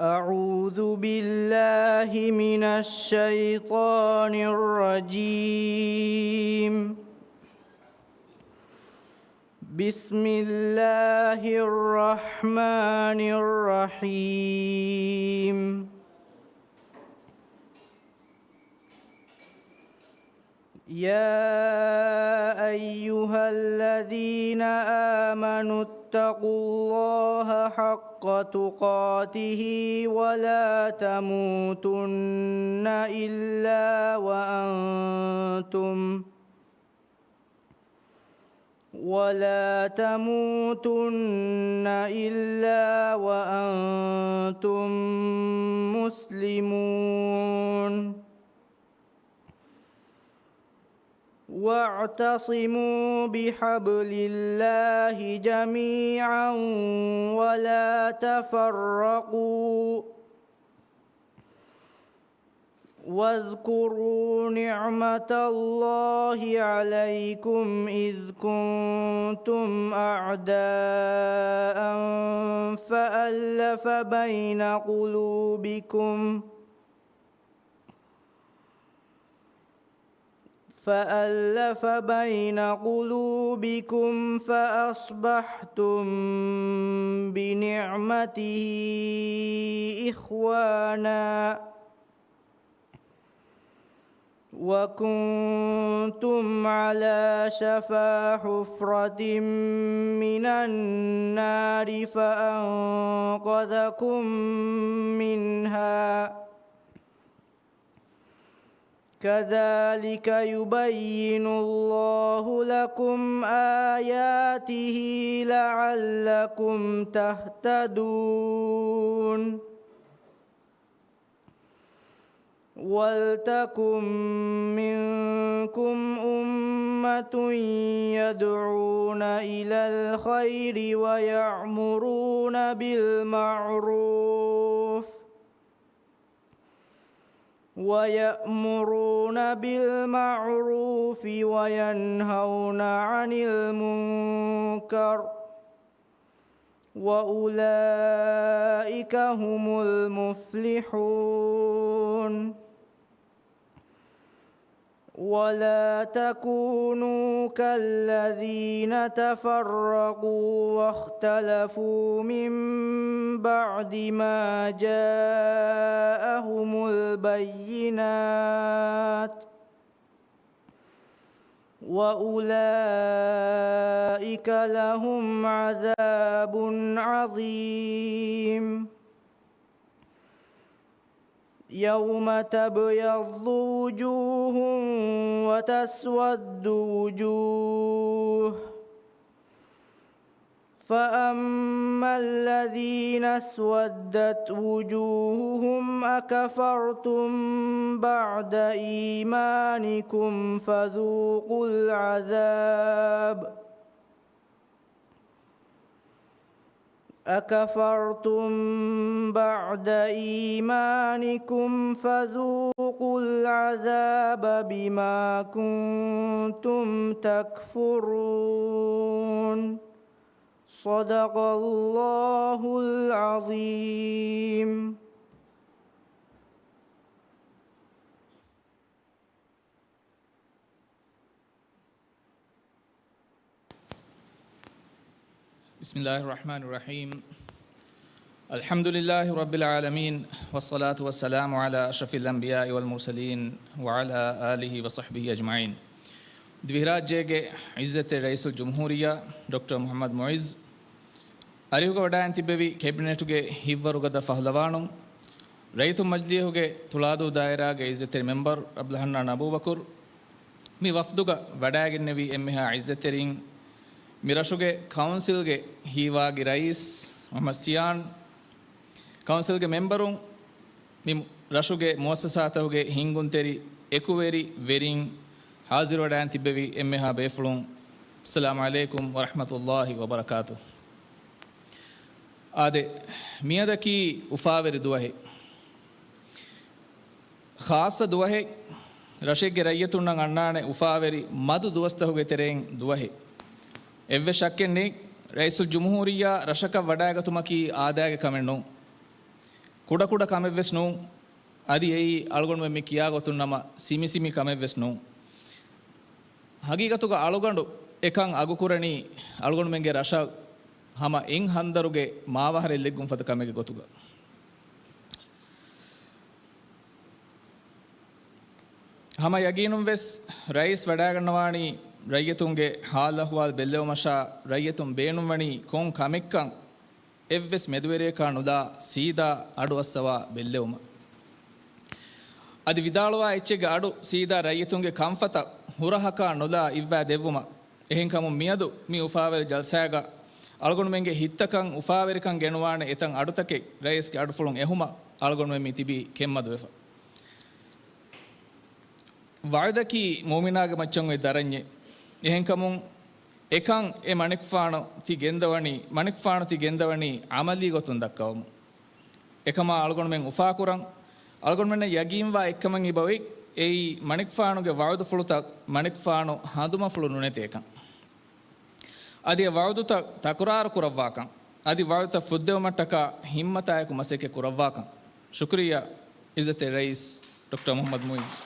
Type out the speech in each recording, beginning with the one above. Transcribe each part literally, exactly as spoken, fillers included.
أعوذ بالله من الشيطان الرجيم. بسم الله الرحمن الرحيم. يا أيها الذين آمنوا اتقوا الله حق تقاته ولا تموتن إلا وأنتم، ولا تموتن إلا وأنتم مسلمون. واعتصموا بحبل الله جميعا ولا تفرقوا. واذكروا نعمة الله عليكم إذ كنتم أعداء فألف بين قلوبكم، فألف بين قلوبكم فأصبحتم بنعمته إخوانا، وكنتم على شفا حفرة من النار فأنقذكم منها، كذلك يبين الله لكم آياته لعلكم تهتدون. ولتكن منكم أمة يدعون إلى الخير ويأمرون بالمعروف، ويأمرون بالمعروف وينهون عن المنكر، وأولئك هم المفلحون. ولا تكونوا كالذين تفرقوا واختلفوا من بعد ما جاءهم البينات، وأولئك لهم عذاب عظيم. يوم تبيض وجوه وتسود وجوه، فأما الذين اسودت وجوههم أكفرتم بعد إيمانكم فذوقوا العذاب، أكفرتم بعد إيمانكم فذوقوا العذاب بما كنتم تكفرون. صدق الله العظيم. بسم الله الرحمن الرحيم. الحمد لله رب العالمين، والصلاة والسلام على أشرف الأنبياء والمرسلين، وعلى آله وصحبه أجمعين. ދިވެހިރާއްޖޭގެ ޢިއްޒަތްތެރި ރައީސުލްޖުމްހޫރިއްޔާ ޑޮކްޓަރ މުޙައްމަދު މުޢިއްޒު، އަރިހުގަ ވަޑައިން ތިއްބެވި ކެބިނެޓުގެ ހިތްވަރުގަދަ ފަހުލަވާނުން، ރައްޔިތުން މަޖިލީހުގެ ތުޅާދޫ ދާއިރާގެ ޢިއްޒަތްތެރި މެމްބަރު އަބްދުލް ޙަންނާން އަބޫބަކުރު، މި ވަފްދުގަ ވަޑައިގެންނެވި އެންމެހާ ޢިއްޒަތްތެރިން، މި ރަށުގެ ކައުންސިލްގެ ހީވާގި ރައީސް މުޙައްމަދު ސިޔާން، ކައުންސިލްގެ މެމްބަރުން، މި ރަށުގެ މުއައްސަސާތަކުގެ ހިންގުންތެރި އެކުވެރި ވެރިން، ޙާޒިރުވަޑައިން ތިއްބެވި އެންމެހާ ބޭފުޅުން، އައްސަލާމު ޢަލައިކުމް ވަރަޙްމަތުﷲި ވަބަރަކާތު. އާދެ، މިއަދަކީ އުފާވެރި ދުވަހެއް. ޚާއްޞަ ދުވަހެއް، ރަށެއްގެ ރައްޔިތުންނަށް އަންނާނެ އުފާވެރި މަދު ދުވަސްތަކުގެ ތެރެއިން ދުވަހެއް. އެއްވެސް ޝައްކެއް ނެތް، ރައީސުލްޖުމްހޫރިއްޔާ ރަށަކަށް ވަޑައިގަތުމަކީ އާދައިގެ ކަމެއް ނޫން. ކުޑަކުޑަ ކަމެއްވެސް ނޫން. އަދި އެއީ އަޅުގަނޑުމެން މި ކިޔާ ގޮތުން ނަމަ ސިމިސިމި ކަމެއްވެސް ނޫން. ހަގީގަތުގަ އަޅުގަނޑު އެކަން އަގުކުރަނީ އަޅުގަނޑުމެންގެ ރަށަށް ހަމަ އެއް ހަނދަރުގެ މާވަހަރެއް ލެއްގުން ފަދަ ކަމެއްގެ ގޮތުގަ. ހަމަ ޔަގީނުންވެސް ރައީސް ވަޑައިގަންނަވާނީ ރައްޔިތުންގެ ހާލު އަހުވާލު ބެއްލެވުމަށާ، ރައްޔިތުން ބޭނުންވަނީ ކޮން ކަމެއްކަން އެއްވެސް މެދުވެރިޔަކާ ނުލާ ސީދާ އަޑު އައްސަވާ ބެއްލެވުމަށް. އަދި ވިދާޅުވާ އެއްޗެއްގެ އަޑު ސީދާ ރައްޔިތުންގެ ކަންފަތަށް ހުރަހަކާ ނުލާ އިއްވާ ދެއްވުމަށް. އެހެންކަމުން މިއަދު މި އުފާވެރި ޖަލްސާގަ އަޅުގަނޑުމެންގެ ހިތްތަކަށް އުފާވެރިކަން ގެނުވާނެ އެތައް އަޑުތަކެއް ރައީސްގެ އަޑުފުޅުން އެހުމަށް އަޅުގަނޑުމެން މި ތިބީ ކެތްމަދުވެފަ. ވަޢުދަކީ މުއުމިނާގެ މައްޗަށް އޮތް ދަރަންޏެއް. އެހެންކަމުން އެކަން އެ މަނިކުފާނު ތި ގެންދަވަނީ، މަނިކުފާނު ތި ގެންދަވަނީ ޢަމަލީ ގޮތުން ދައްކަވަމުން. އެކަމާ އަޅުގަނޑުމެން އުފާކުރަން، އަޅުގަނޑުމެންނަށް ޔަގީންވާ އެއްކަމެއް އެބައޮތް، އެއީ މަނިކުފާނުގެ ވަޢުދުފުޅުތައް މަނިކުފާނު ހަނދުމަފުޅު ނުނެތޭކަން. އަދި އެ ވަޢުދުތައް ތަކުރާރު ކުރައްވާކަން، އަދި ވަޢުދުތައް ފުއްދެވުމަށްޓަކާ ހިންމަތާއެކު މަސައްކަތް ކުރައްވާކަން. ޝުކުރިއްޔާ، ޢިއްޒަތްތެރި ރައީސް ޑޮކްޓަރ މުޙައްމަދު މުޢިއްޒު.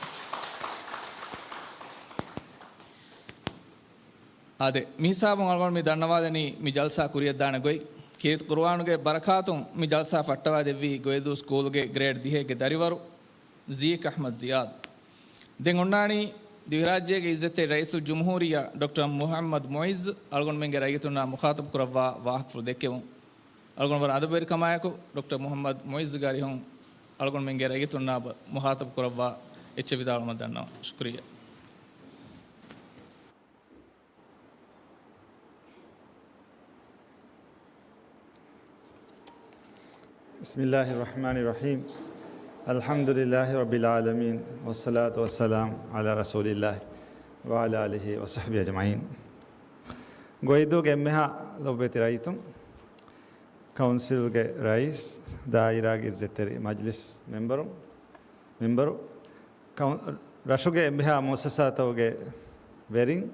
އާދެ، މިހިސާބުން އަޅުގަނޑު މި ދަންނަވާލަނީ މި ޖަލްސާ ކުރިއަށްދާނެ ގޮތް. ކީރިތި ޤުރުއާނުގެ ބަރަކާތުން މި ޖަލްސާ ފައްޓަވާ ދެއްވީ ގޮއިދޫ ސްކޫލުގެ ގްރޭޑް ދިހައެއްގެ ދަރިވަރު ޒީކް އަޙްމަދު ޒިޔާދު. ދެން އޮންނާނީ ދިވެހިރާއްޖޭގެ ޢިއްޒަތްތެރި ރައީސުލްޖުމްހޫރިއްޔާ ޑޮކްޓަރ މުޙައްމަދު މުޢިއްޒު އަޅުގަނޑުމެންގެ ރައްޔިތުންނާ މުޚާޠަބު ކުރައްވާ ވާހަކަފުޅު ދެއްކެވުން. އަޅުގަނޑު ވަރަށް އަދަބުވެރިކަމާއެކު ޑޮކްޓަރ މުޙައްމަދު މުޢިއްޒުގެ އަރިހުން އަޅުގަނޑުމެންގެ ރައްޔިތުންނާ ބަ-، މުޚާޠަބު ކުރައްވާ އެއްޗެއް ވިދާޅުވުމަށް ދަންނަވަން. ޝުކުރިއްޔާ. بسم الله الرحمن الرحيم. الحمد لله رب العالمين، والصلاة والسلام على رسول الله وعلى آله وصحبه أجمعين. ގޮއިދޫގެ އެންމެހާ ލޮބުވެތި ރައްޔިތުން، ކައުންސިލްގެ ރައީސް، ދާއިރާގެ ޢިއްޒަތްތެރި މަޖްލިސް މެމްބަރު، މެމްބަރު، ކައު-، ރަށުގެ އެންމެހާ މުއައްސަސާތަކުގެ ވެރިން،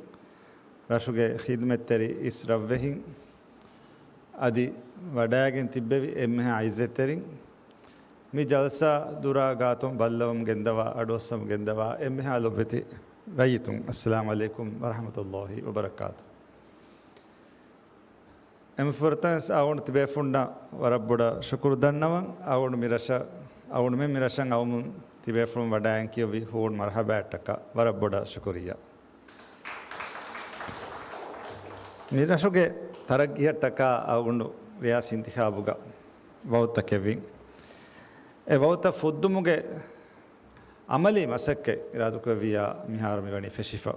ރަށުގެ ޚިދުމަތްތެރި އިސް ރަށްވެހިން، އަދި ވަޑައިގެން ތިއްބެވި އެންމެހާ ޢިއްޒަތްތެރިން، މި ޖަލްސާ ދުރާ ގާތުން ބައްލަވަމުން ގެންދަވާ، އަޑުއައްސަމުން ގެންދަވާ އެންމެހާ ލޮބުވެތި ރައްޔިތުން، އައްސަލާމު ޢަލައިކުމް ވަރަޙްމަތުﷲި ވަބަރަކާތު. އެންމެ ފުރަތަމަވެސް އަޅުގަނޑު ތިބޭފުޅުންނަށް ވަރަށް ބޮޑަށް ޝުކުރު ދަންނަވަން. އަޅުގަނޑު މި ރަށަށް، އަޅުގަނޑުމެން މި ރަށަށް އައުމުން ތިބޭފުޅުން ވަޑައިގެން ކިޔެވި ހޫނު މަރުޙަބާއަށްޓަކާ ވަރަށް ބޮޑަށް ޝުކުރިއްޔާ. މި ރަށުގެ ތަރައްގީއަށްޓަކާ އަޅުގަނޑު ރިޔާސީ އިންތިޚާބުގަ ވައުދުތަކެއްވި. އެ ވައުދުތައް ފުއްދުމުގެ ޢަމަލީ މަސައްކަތް އިރާދަކުރެއްވިއްޔާ މިހާރު މިވަނީ ފެށިފަ.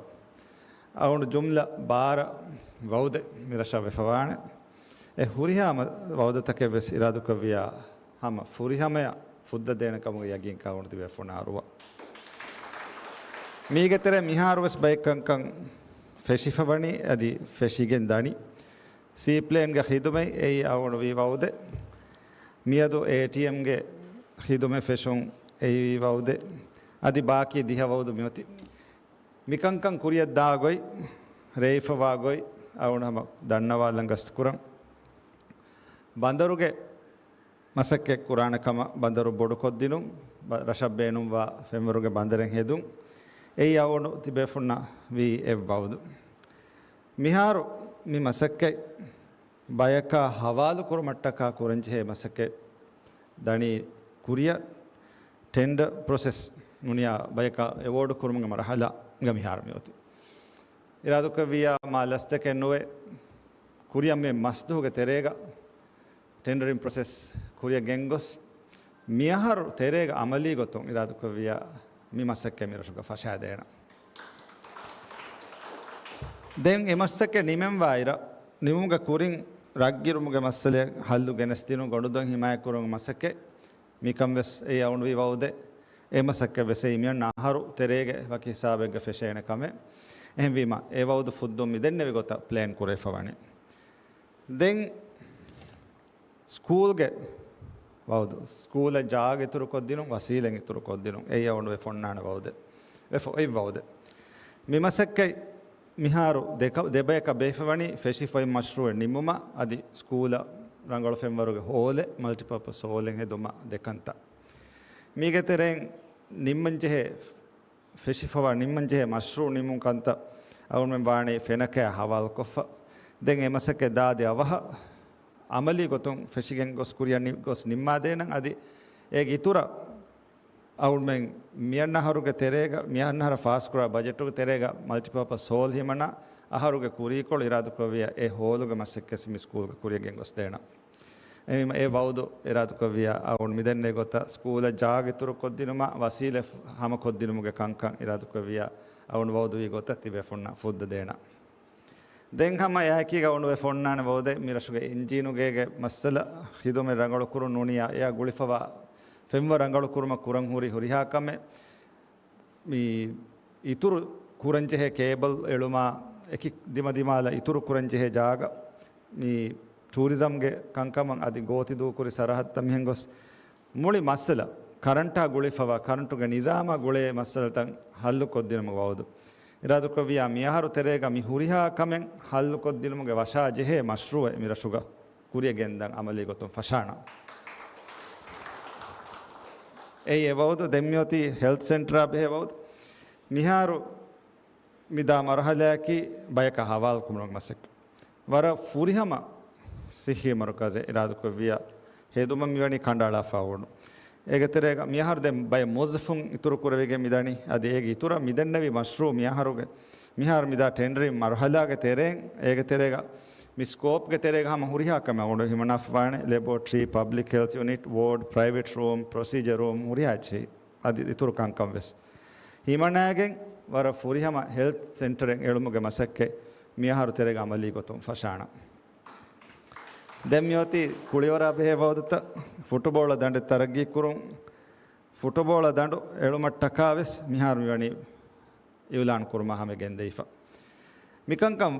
އަޅުގަނޑު ޖުމްލަ ބާރަ ވައުދެއް މި ރަށަށް ވެފަވާނެ. އެ ހުރިހާ މަ-، ވައުދުތަކެއްވެސް އިރާދަކުރެއްވިއްޔާ ހަމަ ފުރިހަމަޔަށް ފުއްދަދޭނެ ކަމުގެ ޔަގީންކަން އަޅުގަނޑު ތިބޭފުޅުންނަށް އަރުވާ. މީގެ ތެރޭ މިހާރުވެސް ބައެއް ކަންކަން ފެށިފަވަނީ އަދި ފެށިގެން ދަނީ. ސީޕްލޭންގެ ޚިދުމަތް އެއީ އަޅުގަނޑު ވީ ވައުދެއް. މިއަދު އޭޓީއެމްގެ ޚިދުމަތް ފެށުން އެއީ ވީ ވައުދެއް. އަދި ބާކީ ދިހަ ވައުދު މިއޮތީ. މިކަންކަން ކުރިއަށްދާ ގޮތް، ރޭވިފަވާ ގޮތް އަޅުގަނޑު ހަމަ ދަންނަވާލަން ގަސްތުކުރަން. ބަނދަރުގެ މަސައްކަތް ކުރާނެ ކަމަށް ބަނދަރު ބޮޑުކޮށްދިނުން، ބަ-، ރަށަށް ބޭނުންވާ ފެންވަރުގެ ބަނދަރެއް ހެދުން، އެއީ އަޅުގަނޑު ތިބޭފުންނަށް ވީ އެއް ވައުދު. މިހާރު މި މަސައްކަތް ބަޔަކާ ހަވާލުކުރުމަށްޓަކާ ކުރަންޖެހޭ މަސައްކަތް ދަނީ ކުރިއަށް. ޓެންޑަ ޕްރޮސެސް ނޫނިއްޔާ ބަޔަކަށް އެވޯޑް ކުރުމުގެ މަރުޙަލާގަ މިހާރު މިއޮތީ. އިރާދަކުރެއްވިއްޔާ މާ ލަސްތަކެއް ނުވެ ކުރިއަށް މި މަސްދުވަހުގެ ތެރޭގަ ޓެންޑަރިން ޕްރޮސެސް ކުރިއަށް ގެންގޮސް، މިއަހަރު ތެރޭގަ ޢަމަލީ ގޮތުން އިރާދަކުރެއްވިއްޔާ މި މަސައްކަތް މި ރަށުގަ ފަށާދޭނަން. ދެން އެ މަސައްކަތް ނިމެންވާއިރަށް، ނިމުމުގެ ކުރިން ރަށްގިރުމުގެ މައްސަލައަށް ޙައްލު ގެނެސްދިނުން، ގޮނޑުދޮށް ހިމާޔަތްކުރުމުގެ މަސައްކަތް މިކަން ވެސް އެއީ އަޅުގަނޑު ވީ ވައުދެއް. އެ މަސައްކަތް ވެސް އެއީ މިއޮންނަ އަހަރު ތެރޭގެ ވަކި ހިސާބެއްގަ ފެށޭނެ ކަމެއް. އެހެންވީމަ، އެ ވައުދު ފުއްދުން މިދެންނެވި ގޮތަށް ޕްލޭން ކުރެވިފަ ވަނީ. ދެން ސްކޫލްގެ ވައުދު، ސްކޫލަށް ޖާގަ އިތުރުކޮށްދިނުން، ވަސީލަތް އިތުރުކޮށްދިނުން، އެއީ އަޅުގަނޑު ވެފަ އޮންނާނެ ވައުދެއް. ވެފަ އޮތް ވައުދެއް. މި މަސައްކަތް މިހާރު ދެކަ-، ދެބަޔަކަށް ބޭފަވަނީ ފެށިފައި މަޝްރޫއެއް ނިމުމަށް އަދި ސްކޫލަށް ރަނގަޅު ފެންވަރުގެ ހޯލެއް، މަލްޓިޕާޕަސް ހޯލެއް ހެދުމަށް ދެ ކަންތައް. މީގެ ތެރެއިން ނިންމަންޖެހޭ، ފެށިފަވާ ނިންމަންޖެހޭ މަޝްރޫއު ނިންމުން ކަންތައް އަޅުގަނޑުމެން ވާނީ ފެނަކަޔާ ހަވާލުކޮށްފަ. ދެން އެ މަސައްކަތް ދާދި އަވަހަށް އަމަލީ ގޮތުން ފެށިގެން ގޮސް ކުރިއަށް ނި-، ގޮސް ނިންމާދޭނަން. އަދި އޭގެ އިތުރަށް އަޅުގަނޑުމެން މިއަންނަ އަހަރުގެ ތެރޭގަ، މިއަންނަ އަހަރަށް ފާސްކުރާ ބަޖެޓުގެ ތެރޭގަ މަލްޓިޕާޕަސް ހޯލް ހިމަނާ އަހަރުގެ ކުރީކޮޅު އިރާދަކުރެއްވިއްޔާ އެ ހޯލުގެ މަސައްކަތް މި ސްކޫލްގަ ކުރިއަށް ގެންގޮސްދޭނަން. އެހެންވީމަ އެ ވައުދު އިރާދަކުރެއްވިއްޔާ އަޅުގަނޑު މިދެންނެވި ގޮތަށް ސްކޫލަށް ޖާގަ އިތުރުކޮށްދިނުމަށް ވަސީލަތް ހަމަކޮށްދިނުމުގެ ކަންކަން އިރާދަކުރެއްވިއްޔާ އަޅުގަނޑު ވައުދުވީ ގޮތަށް ތިބޭފުންނަށް ފުއްދަ ދޭނަން. ދެން ހަމަ އެއާއެކީގަ އަޅުގަނޑު އޮންނާނެ ވައުދެއް މި ރަށުގެ އިންޖީނުގޭގެ މައްސަލަ ޚިދުމަތް ރަނގަޅުކުރުން ނޫނިއްޔާ އެއާ ގުޅިފަވާ ފެންވަރު ރަނގަޅުކުރުމަށް ކުރަން ހުރި ހުރިހާ ކަމެއް މި އިތުރު ކުރަންޖެހޭ ކޭބަލް އެޅުމާ އެކި ދިމަދިމާލަށް އިތުރު ކުރަންޖެހޭ ޖާގަ މި ޓޫރިޒަމްގެ ކަންކަމަށް އަދި ގޯތި ދޫކުރި ސަރަހައްދަށް މިހެން ގޮސް މުޅި މައްސަލަ ކަރަންޓާ ގުޅިފަވާ ކަރަންޓުގެ ނިޒާމާ ގުޅޭ މައްސަލަތައް ހައްލު ކޮށްދިނުމަށް ވައުދު. އިރާދަކުރެއްވިއްޔާ މިއަހަރު ތެރޭގަ މި ހުރިހާ ކަމެއް ހައްލު ކޮށްދިނުމުގެ ވަށާ ޖެހޭ މަޝްރޫއެއް މި ރަށުގަ ކުރިއަށް ގެންދަން އަމަލީ ގޮތުން ފަށާނަން. އެއީ އެ ވައުދު. ދެން މިއޮތީ ހެލްތް ސެންޓަރާ ބެހޭ ވައުދު. މިހާރު މިދާ މަރުހަލާއަކީ ބަޔަކަށް ހަވާލުކުރުމުގެ މަސައްކަތް. ވަރަށް ފުރިހަމަ ސިއްހީ މަރުކަޒެއް އިރާދަކުރެއްވިއްޔާ ހެދުމަށް މިވަނީ ކަނޑައަޅާފަ އުޅުނު. އޭގެ ތެރޭގަ މިއަހަރު ދެން ބައެއް މުވައްޒަފުން އިތުރު ކުރެވިގެން މިދަނީ. އަދި އޭގެ އިތުރަށް މިދެންނެވި މަޝްރޫއު މިއަހަރުގެ، މިހާރު މިދާ ޓެންޑަރިން މަރުހަލާގެ ތެރެއިން، އޭގެ ތެރޭގަ މި ސްކޯޕްގެ ތެރޭގަ ހަމަ ހުރިހާ ކަމެއް އަޅުގަނޑު ހިމަނާފަވާނެ. ލެބޯޓްރީ، ޕަބްލިކް ހެލްތް ޔުނިޓް، ވޯޑް، ޕްރައިވެޓް ރޫމް، ޕްރޮސީޖަރ ރޫމް، ހުރިހާ އެއްޗެހި. އަދި އިތުރު ކަންކަން ވެސް ހިމަނާގެން ވަރަށް ފުރިހަމަ ހެލްތް ސެންޓަރެއް އެޅުމުގެ މަސައްކަތް މިއަހަރު ތެރޭގަ އަމަލީ ގޮތުން ފަށާނަން. ދެން މިއޮތީ ކުޅިވަރާ ބެހޭ ވައުދުތައް. ފުޓުބޯޅަ ދަނޑެއް ތަރައްގީ ކުރުން، ފުޓުބޯޅަ ދަނޑު އެޅުމަށްޓަކާ ވެސް މިހާރު މިވަނީ އިއުލާން ކުރުމާ ހަމަ ގެންދެވިފަ. މިކަންކަން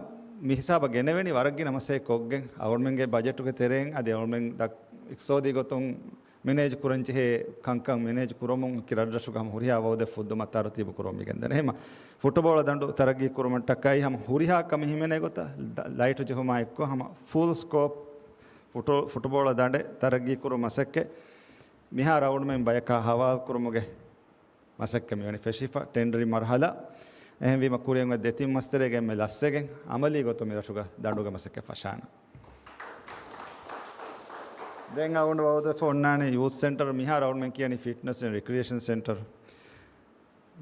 މި ހިސާބަށް ގެނެވެނީ ވަރަށް ގިނަ މަސައްކަތް ކޮށްގެން، އަޅުގަނޑުމެންގެ ބަޖެޓުގެ ތެރެއިން އަދި އަޅުގަނޑުމެން ދަ-، އިޤްތިޞާދީ ގޮތުން މެނޭޖް ކުރަން ޖެހޭ ކަންކަން މެނޭޖް ކުރަމުން އެކި ރަށްރަށުގަ ހަމަ ހުރިހާ ވައުދެއް ފުއްދުމަށް ތަރުތީބު ކުރަމުން މި ގެންދަނީ. އެހެންމަ ފުޓުބޯޅަ ދަނޑު ތަރައްގީ ކުރުމަށްޓަކައި ހަމަ ހުރިހާ ކަމެއް ހިމެނޭ ގޮތަށް ލަ-، ލައިޓު ޖެހުމާ އެއްކޮށް ހަމަ ފުލް ސްކޯޕް ފުޓު-، ފުޓުބޯޅަ ދަނޑެއް ތަރައްގީ ކުރުމުގެ މަސައްކަތް މިހާރު އަޅުގަނޑުމެން ބަޔަކާ ހަވާލު ކުރުމުގެ މަސައްކަތް މިވަނީ ފެށިފަ ޓެންޑަރިން މަރުހަލާ. އެހެންވީމަ ކުރިއަށް އޮތް ދެ ތިން މަސް ތެރޭގަ އެންމެ ލަސްވެގެން އަމަލީ ގޮތުން މި ރަށުގަ ދަނޑުގެ މަސައްކަތް ފަށާނަން. ދެން އަޅުގަނޑު ވައުދުވެފަ އޮންނާނީ ޔޫތް ސެންޓަރު. މިހާރު އަޅުގަނޑުމެން ކިޔަނީ ފިޓްނަސް އެންޑް ރިކްރިއޭޝަން ސެންޓަރު.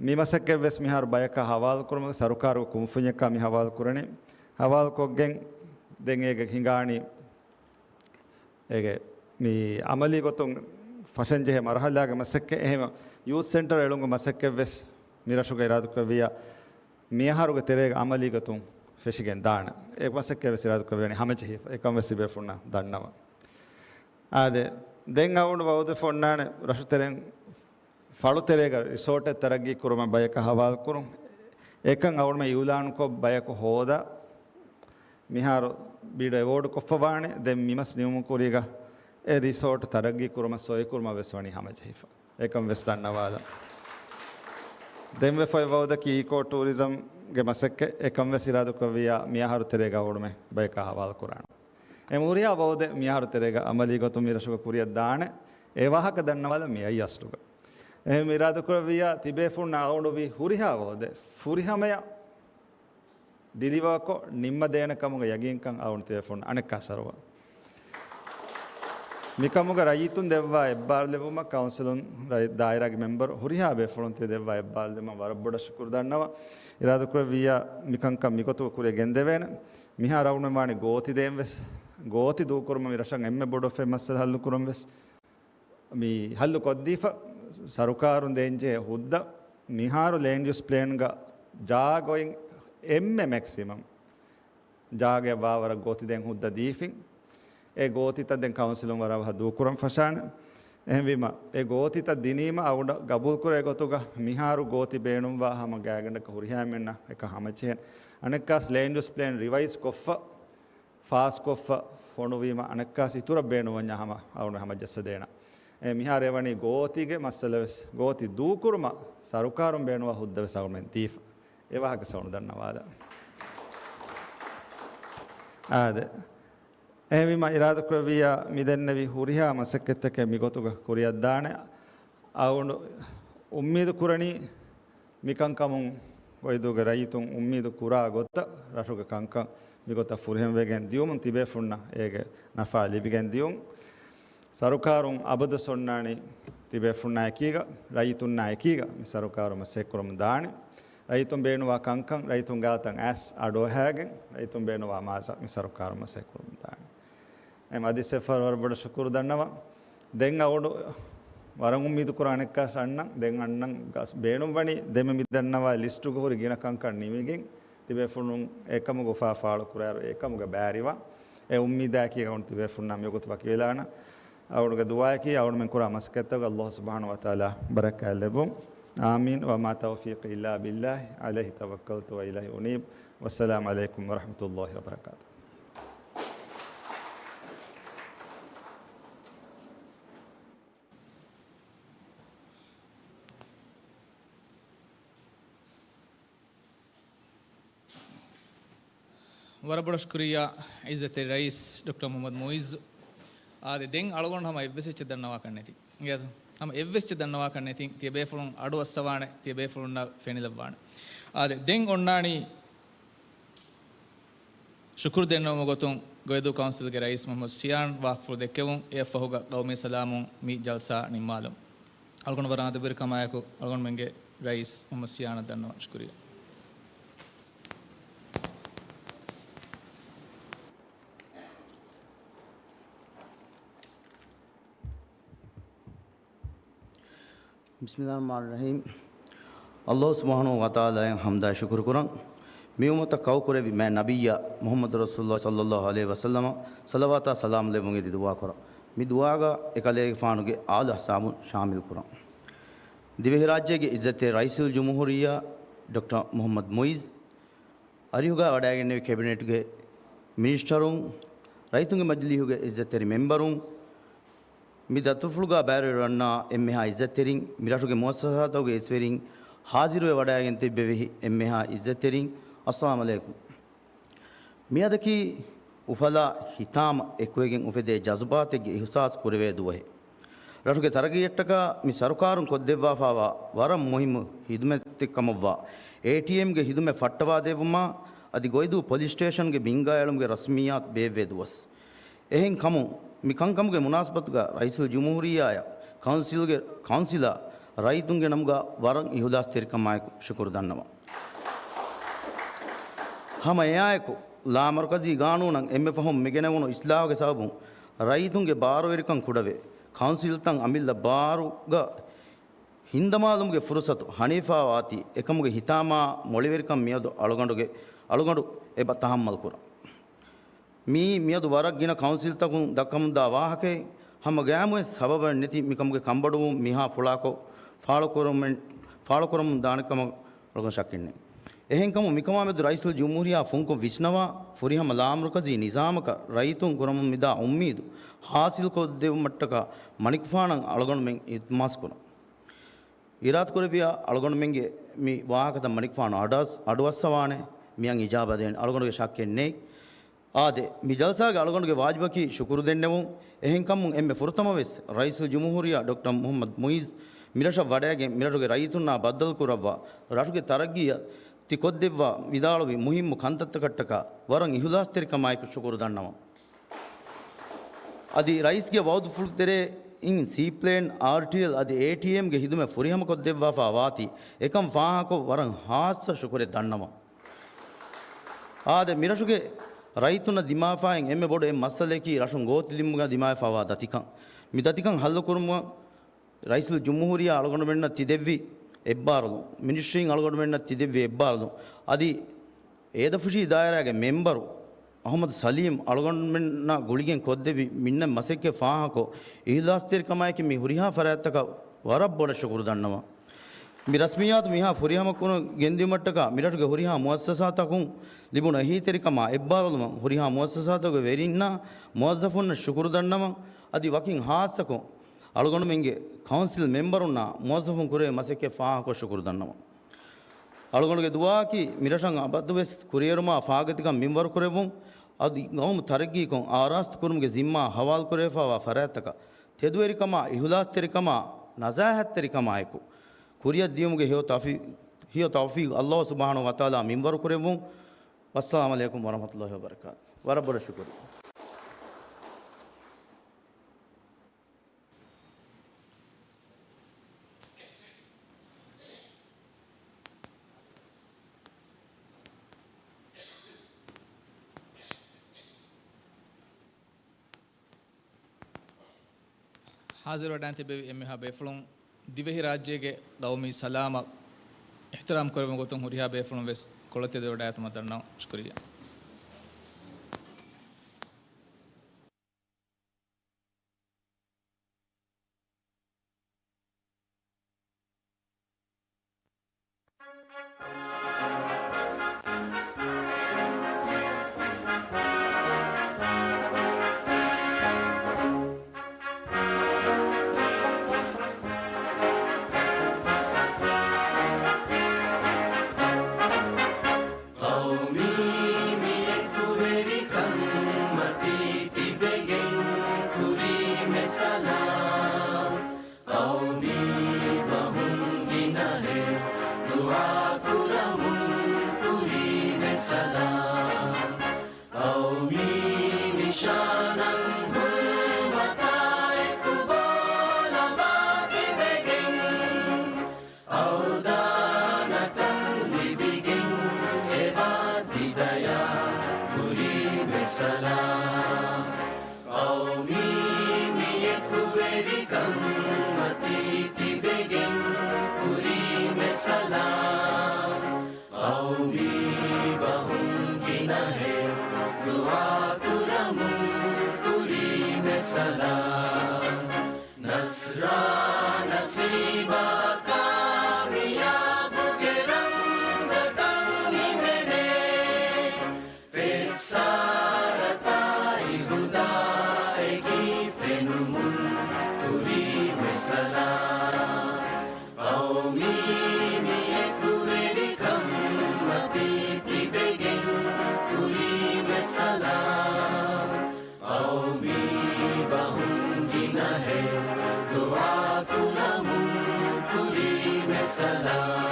މި މަސައްކަތް ވެސް މިހާރު ބަޔަކަށް ހަވާލު ކުރުމުގެ ސަރުކާރުގެ ކުންފުންޏަކާ މި ހަވާލު ކުރަނީ. ހަވާލު ކޮށްގެން ދެން އޭގެ ހިނގާނީ އޭގެ މި އަމަލީ ގޮތުން ފަށަންޖެހޭ މަރުހަލާގެ މަސައްކަތް. އެހެން ޔޫތް ސެންޓަރު އެޅުމުގެ މަސައްކަތް ވެސް މި ރަށުގަ އިރާދަކުރެއްވިއްޔާ މިއަހަރުގެ ތެރޭގަ އަމަލީ ގޮތުން ފެށިގެން ދާނެ. އެ މަސައްކަތް ވެސް އިރާދަކުރެއްވި ވަނީ ހަމަޖެހިފަ. އެކަން ވެސް ތިބޭފުންނަށް ދަންނަވަން. އާދެ، ދެން އަޅުގަނޑު ވައުދުވެފަ އޮންނާނެ ރަށުތެރެއިން ފަޅުތެރޭގަ ރިސޯޓެއް ތަރައްގީ ކުރުމަށް ބަޔަކަށް ހަވާލު ކުރުން. އެކަން އަޅުގަނޑުމެން އިއުލާނުކޮށް ބަޔަކު ހޯދާ، މިހާރު ބިޑް އެވޯޑް ކޮށްފަވާނެ. ދެން މިމަސް ނިމުމުގެ ކުރީގަ އެ ރިސޯޓް ތަރައްގީ ކުރުމަށް ސޮއިކުރުމަށް ވެސް ވަނީ ހަމަޖެހިފަ. އެކަން ވެސް ދަންނަވާލަން. ދެން ވެފައި ވައުދަކީ އީކޯ ޓޫރިޒަމްގެ މަސައްކަތް. އެކަން ވެސް އިރާދަކުރެއްވިއްޔާ މިއަހަރު ތެރޭގަ އަޅުގަނޑުމެން ބަޔަކަށް ހަވާލު ކުރާނަން. އެ ހުރިހާ ވައުދެއް މިއަހަރު ތެރޭގަ އަމަލީ ގޮތުން މި ރަށުގަ ކުރިއަށް ދާނެ. އެ ވާހަކަ ދަންނަވާލަން މި އައީ އަސްލުގަ. އެހެން އިރާދަކުރެއްވިއްޔާ ތިބޭފުންނަށް އަޅުގަނޑު ވީ ހުރިހާ ވައުދެއް ފުރިހަމަޔަށް ޑިލިވާކޮށް ނިންމަދޭނެ ކަމުގެ ޔަގީންކަން އަޅުގަނޑު ތިބޭފުން އަނެއްކާ ސަރުވަ. މިކަމުގަ ރައްޔިތުން ދެއްވާ އެއްބާރުލެވުމަށް ކައުންސިލުން ރައް-، ދާއިރާގެ މެމްބަރު ހުރިހާ ބޭފުޅުން ތި ދެއްވާ އެއްބާރުލެވުމަށް ވަރަށް ބޮޑަށް ޝުކުރު ދަންނަވަން. އިރާދަކުރެއްވިއްޔާ މިކަންކަން މިގޮތުގަ ކުރިއަށް ގެންދެވޭނެ. މިހާރު އަޅުގަނޑުމެން ވާނީ ގޯތި ދޭން ވެސް. ގޯތި ދޫކުރުމަށް މި ރަށަށް އެންމެ ބޮޑު އެއް މައްސަލަ ހައްލު ކުރަން ވެސް. މި ހައްލު ކޮށްދީފަ، ސަރުކާރުން ދޭންޖެހޭ ހުއްދަ މިހާރު ލޭންޑް ޔޫސް ޕްލޭންގަ ޖާގައިން އެންމެ މެކްސިމަމް ޖާގައަށް ވާވަރަށް ގޯތި ދޭން ހުއްދަ ދީފިން. އެ ގޯތިތައް ދެން ކައުންސިލުން ވަރަށް އަވަހަށް ދޫކުރަން ފަށާނެ. އެހެންވީމަ، އެ ގޯތިތައް ދިނީމަ އަޅުގަނޑަށް ގަބޫލުކުރޭ ގޮތުގަ މިހާރު ގޯތި ބޭނުންވާ ހަމަ ގާތްގަނޑަކަށް ހުރިހާ އެންމެންނަށް އެކަން ހަމަޖެހޭނެ. އަނެއްކާސް ލޭންޑް ޔޫސް ޕްލޭން ރިވައިޒް ކޮށްފަ، ފާސްކޮށްފަ ފޮނުވީމަ އަނެއްކާސް އިތުރަށް ބޭނުންވަންޏާ ހަމަ އަޅުގަނޑު ހަމަޖައްސަދޭނަން. އެ މިހާރު އެވަނީ ގޯތީގެ މައްސަލަ ވެސް، ގޯތި ދޫކުރުމަށް ސަރުކާރުން ބޭނުންވާ ހުއްދަ ވެސް އަޅުގަނޑުމެން ދީފަ. އެ ވާހަކަ ސައުނު ދަންނަވާލަ. އާދެ. އެހެންވީމަ، އިރާދަކުރެއްވިއްޔާ މި ދެންނެވި ހުރިހާ މަސައްކަތްތަކެއް މިގޮތުގަ ކުރިއަށްދާނެ. އަޅުގަނޑު އުއްމީދު ކުރަނީ، މިކަންކަމުން އޮތްދުވަހުގެ ރައްޔިތުން އުއްމީދު ކުރާ ގޮތަށް ރަށުގެ ކަންކަން މިގޮތަށް ފުރިހަމަވެގެން ދިޔުމުން ތިބޭފުންނަށް އޭގެ ނަފާ ލިބިގެން ދިޔުން. ސަރުކާރުން އަބަދުވެސް އޮންނާނީ ތިބޭފުންނާ އެކީގަ، ރައްޔިތުންނާ އެކީގަ މި ސަރުކާރު މަސައްކަތްކުރަމުން ދާނެ. ރައްޔިތުން ބޭނުންވާ ކަންކަން ރައްޔިތުން ގާތަށް އައިސް އަޑުއަހައިގެން، ރައްޔިތުން ބޭނުންވާ މާޒަށް މި ސަރުކާރު މަސައްކަތްކުރަމުން ދާނެ. އެމް އަދި ސެފަރ ވަރަށް ބޮޑަށް ޝުކުރު ދަންނަވަން. ދެން އަޅުގަނޑު ވަރަށް އުއްމީދު ކުރާނެ އެއްކާސް އަންނަން، ދެން އަންނަން ގަސް ބޭނުންވަނީ ދެންމެ މި ދަންނަވާ ލިސްޓުގަ ހުރި ގިނަ ކަންކަން ނިމިގެން، ތިބޭފުޅުން އެކަމުގަ އުފާ ފާޅު ކުރާއިރު އެކަމުގަ ބައިވެރިވާން. އެ އުއްމީދާއެކީ އަޅުގަނޑު ތިބޭފުޅުންނާ މިވަގުތު ވަކިވެލާނަން. އަޅުގަނޑުގެ ދުޢާއަކީ އަޅުގަނޑުމެން ކުރާ މަސައްކަތްތަކުގަ ﷲ ސުބްޙާނަހޫ ވަތަޢާލާ ބަރަކާތް ލެއްވުން. އާމީން. وما توفيقي إلا بالله عليه توكلت وإليه أنيب. والسلام عليكم ورحمة الله وبركاته. ވަރަށް ބޮޑަށް ޝުކުރިއްޔާ ޢިއްޒަތްތެރި ރައީސް ޑޮކްޓަރ މުޙައްމަދު މުޢިއްޒު. އާދެ، ދެން އަޅުގަނޑު ހަމަ އެއްވެސް އެއްޗެއް ދަންނަވާކަށް ނެތި. އިނގޭތަ؟ ހަމަ އެއްވެސް އެއްޗެއް ދަންނަވާކަށް ނެތި. ތިޔަބޭފުޅުން އަޑުއައްސަވާނެ، ތިޔަބޭފުޅުންނަށް ފެނިލައްވާނެ. އާދެ، ދެން އޮންނާނީ ޝުކުރު ދެންނެވުމުގެ ގޮތުން ގޮއިދޫ ކައުންސިލްގެ ރައީސް މުޙައްމަދު ޝިޔާން ވާހަކަފުޅު ދެއްކެވުން. އެއަށްފަހުގަ ޤައުމީ ސަލާމުން މި ޖަލްސާ ނިންމާލަން. އަޅުގަނޑު ވަރަށް އަދަބުވެރިކަމާއެކު އަޅުގަނޑުމެންގެ ރައީސް މުޙައްމަދު ޝިޔާނަށް ދަންނަވަން. ޝުކުރިއްޔާ. ބިސްމިﷲ ރަޙްމާނި ރަޙީމް. ﷲ ސުބްޙާނަހޫ ވަތަޢާލާއަށް ޙަމްދާއި ޝުކުރު ކުރަން. މި އުއްމަތަށް ކައުކުރެއްވި މާތް ނަބިއްޔާ މުޙައްމަދު ރަސޫލުﷲ ޞައްލަﷲ ޢަލައިހި ވަސައްލަމަށް ޞަލަވާތާ ސަލާމް ލެއްވުން އެދި ދުޢާ ކުރަން. މި ދުޢާގަ އެކަލޭގެފާނުގެ އާލު އަޞްޙާބުން ޝާމިލް ކުރަން. ދިވެހިރާއްޖޭގެ ޢިއްޒަތްތެރި ރައީސުލްޖުމްހޫރިއްޔާ ޑޮކްޓަރ މުޙައްމަދު މުޢިއްޒު، އަރިހުގަ ވަޑައިގެންނެވި ކެބިނެޓްގެ މިނިސްޓަރުން، ރައްޔިތުންގެ މަޖިލީހުގެ ޢިއްޒަތްތެރި މެމްބަރުން، މި ދަތުރުފުޅުގަ ބައިވެރިވަންނަ އެންމެހާ ޢިއްޒަތްތެރިން، މިރަށުގެ މުއައްސަސާތަކުގެ އިސްވެރިން، ޙާޟިރުވެ ވަޑައިގެން ތިއްބެވި އެންމެހާ ޢިއްޒަތްތެރިން، އައްސަލާމް ޢަލައިކުމް. މިއަދަކީ އުފަލާ ހިތާމަ އެކުވެގެން އުފެދޭ ޖަޒުބާތެއްގެ އިޙްސާސް ކުރެވޭ ދުވަހެއް. ރަށުގެ ތަރައްގީއަށްޓަކާ މި ސަރުކާރުން ކޮށްދެއްވާފާވާ ވަރަށް މުހިއްމު ޚިދުމަތެއް ކަމަށްވާ އޭޓީއެމްގެ ޚިދުމަތް ފައްޓަވާދެއްވުމާ އަދި ގޮއިދޫ ޕޮލިސް ސްޓޭޝަންގެ ބިންގާއެޅުމުގެ ރަސްމިއްޔާތު ބޭއްވޭ ދުވަސް. އެހެން ކަމުން، މި ކަންކަމުގެ މުނާސަބަތުގަ ރައީސުލްޖުމްހޫރިއްޔާއަށް ކައުންސިލްގެ، ކައުންސިލާ ރައްޔިތުންގެ ނަމުގަ ވަރަށް އިޚްލާޞްތެރިކަމާއެކު ޝުކުރު ދަންނަވަން. ހަމަ އެއާއެކު، ލާމަރުކަޒީ ގާނޫނަށް އެންމެ ފަހުން މިގެނެވުނު އިސްލާހުގެ ސަބަބުން ރައްޔިތުންގެ ބާރުވެރިކަން ކުޑަވެ، ކައުންސިލްތައް އަމިއްލަ ބާރުގަ ހިންދަމާލުމުގެ ފުރުޞަތު ހަނިފާވާތީ، އެކަމުގެ ހިތާމާ މޮޅިވެރިކަން މިއަދު އަޅުގަނޑުގެ، އަޅުގަނޑު އެބަ ތަޙައްމަލް ކުރަން. މީ މިއަދު ވަރަށް ގިނަ ކައުންސިލްތަކުން ދައްކަމުންދާ ވާހަކައެއް. ހަމަ ގައިމުވެސް ސަބަބެއް ނެތި މިކަމުގެ ކަންބޮޑުވުން މިހާ ފުޅާކޮށް ފާޅުކުރަމެއް، ފާޅުކުރަމުން ދާނެ ކަމަށް އަޅުގަނޑު ޝައްކެއް ނެތް. އެހެންކަމުން މިކަމާމެދު ރައީސުލްޖުމްހޫރިއްޔާ ފުންކޮށް ވިސްނަވާ، ފުރިހަމަ ލާމަރުކަޒީ ނިޒާމަކަށް ރައްޔިތުން ކުރަމުން މިދާ އުއްމީދު ޙާޞިލްކޮށްދެއްވުމަށްޓަކާ މަނިކުފާނަށް އަޅުގަނޑުމެން އިލްތިމާސް ކުރަން. އިރާދަކުރެއްވިޔާ އަޅުގަނޑުމެންގެ މި ވާހަކަތައް މަނިކުފާނު އަޑުއަސް، އަޑުއައްސަވާނެ، މިއަށް އިޖާބާ ދޭނެ އަޅުގަނޑުގެ ޝައްކެއް ނެތް. އާދެ، މި ޖަލްސާގެ އަޅުގަނޑުގެ ވާޖިބަކީ ޝުކުރު ދެންނެވުން. އެހެންކަމުން އެންމެ ފުރަތަމަވެސް ރައީސުލްޖުމްހޫރިއްޔާ ޑޮކްޓަރ މުޙައްމަދު މުޢިއްޒު މިރަށަށް ވަޑައިގެން މިރަށުގެ ރައްޔިތުންނާ ބައްދަލުކުރައްވާ ރަށުގެ ތަރައްގީއަށް ތި ކޮށްދެއްވާ ވިދާޅުވި މުހިއްމު ކަންތައްތަކަށްޓަކާ ވަރަށް އިޚްލާޞްތެރިކަމާއެކު ޝުކުރު ދަންނަވަން. އަދި ރައީސްގެ ވައުދުފުޅު ތެރެއިން ސީޕްލޭން، އާރްޓީއެލް އަދި އޭޓީއެމްގެ ޚިދުމަތް ފުރިހަމަކޮށްދެއްވާފާ ވާތީ އެކަން ފާހަގަކޮށް ވަރަށް ޚާއްޞަ ޝުކުރެއް ދަންނަވަން. އާދެ، މިރަށުގެ ރައްޔިތުންނަށް ދިމާވެފާއިން އެންމެ ބޮޑު އެއް މައްސަލައަކީ ރަށުން ގޯތިލުމުގަ ދިމާވެފާވާ ދަތިކަން. މި ދަތިކަން ޙައްލުކުރުމަށް ރައީސުލްޖުމްހޫރިއްޔާ އަޅުގަނޑުމެންނަށް ތިދެއްވި އެއްބާރުލުން، މިނިސްޓްރީން އަޅުގަނޑުމެންނަށް ތިދެއްވި އެއްބާރުލުން، އަދި އޭދަފުށީ ދާއިރާގެ މެމްބަރު އަޙްމަދު ސަލީމް އަޅުގަނޑުމެންނާ ގުޅިގެން ކޮށްދެއްވި މިންނަ މަސައްކަތް ފާހަގަކޮށް، އިޚްލާޞްތެރިކަމާއެކީ މި ހުރިހާ ފަރާތްތަކަށް ވަރަށް ބޮޑަށް ޝުކުރު ދަންނަވަން. މި ރަސްމިއްޔާތު މިހާ ފުރިހަމަ ކުރަން ގެންދިއުމަށްޓަކާ މިރަށުގެ ހުރިހާ މުއައްސަސާތަކުން ލިބުނު އެހީތެރިކަމާ އެއްބާރުލުމަށް ހުރިހާ މުއައްސަސާތަކުގެ ވެރިންނާ މުވައްޒަފުންނަށް ޝުކުރު ދަންނަވަން. އަދި ވަކިން ޚާއްޞަކޮށް އަޅުގަނޑުމެންގެ ކައުންސިލް މެމްބަރުންނާ މުވައްޒަފުން ކުރެވޭ މަސައްކަތް ފާހަގަކޮށް ޝުކުރު ދަންނަވަން. އަޅުގަނޑުގެ ދުޢާއަކީ، މިރަށަށް އަބަދުވެސް ކުރިއެރުމާ ފާގަތިކަން މިންވަރުކުރެއްވުން. އަދި ގައުމު ތަރައްގީކޮށް އާރާސްތުކުރުމުގެ ޒިންމާ ހަވާލުކުރެވިފައިވާ ފަރާތްތަކަށް ތެދުވެރިކަމާ، އިހުލާސްތެރިކަމާ، ނަޒާހަތްތެރިކަމާއެކު ކުރިއަށް ދިޔުމުގެ ހެޔޮ ތައުފީ-، ހެޔޮ ތައުފީޤު ﷲ ސުބްޙާނަހޫ ވަތަޢާލާ މިންވަރު ކުރެއްވުން. ވައްސަލާމު ޢަލައިކުމް ވަރަޙްމަތުﷲި ވަބަރަކާތު. ވަރަށް ބޮޑަށް ޝުކުރިއްޔާ. ހާޒިރުވެޑާން ތިބެވި އެންމެހާ ބޭފުޅުން، ދިވެހިރާއްޖޭގެ ޤައުމީ ސަލާމަށް އިޙްތިރާމް ކުރެވުމުގެ ގޮތުން ހުރިހާ ބޭފުޅުން ވެސް ކޮޅަށް ތެދުވެވަޑައިގަތުމަށް ދަންނަވަން. ޝުކުރިއްޔާ. ޤައުމީ މި އެކުވެރިކަން މަތީ ތިބެގެން ކުރީމެ ސަލާމް. ޤައުމީ ބަހުން ގިނަހެޔޮ ދުޢާ ކުރަމުން ކުރީމެ ސަލާމް. ޤައުމީ ނިޝާނަށް ހުރުމަތާއެކު ބޯ ލަބާ ތިބެގެން، އަވްދާނަކަން ލިބިގެން އެބާ ތި ދަޔާ ކުރީމެ ސަލާމް. ޤައުމީ މި އެކުވެރިކަން މަތީ ތިބެގެން ކުރީމެ ސަލާމް. ޤައުމީ ބަހުން ގިނަހެޔޮ ދުޢާ ކުރަމުން ކުރީމެ ސަލާމް. ނަޞްރާ ނަސީބާ ކާމިޔާބުގެ ރަމްޒަކަށް ހިމެނޭ. ފެއްސާރަތާއި ހުދާއެކީ ފެނުމުން ކުރީމެ ސަލާމް. ޤައުމީ މި އެކުވެރިކަން މަތީ ތިބެގެން ކުރީމެ ސަލާމް. ޤައުމީ ބަހުން ގިނަހެޔޮ ދުޢާ ކުރަމުން ކުރީމެ ސަލާމް.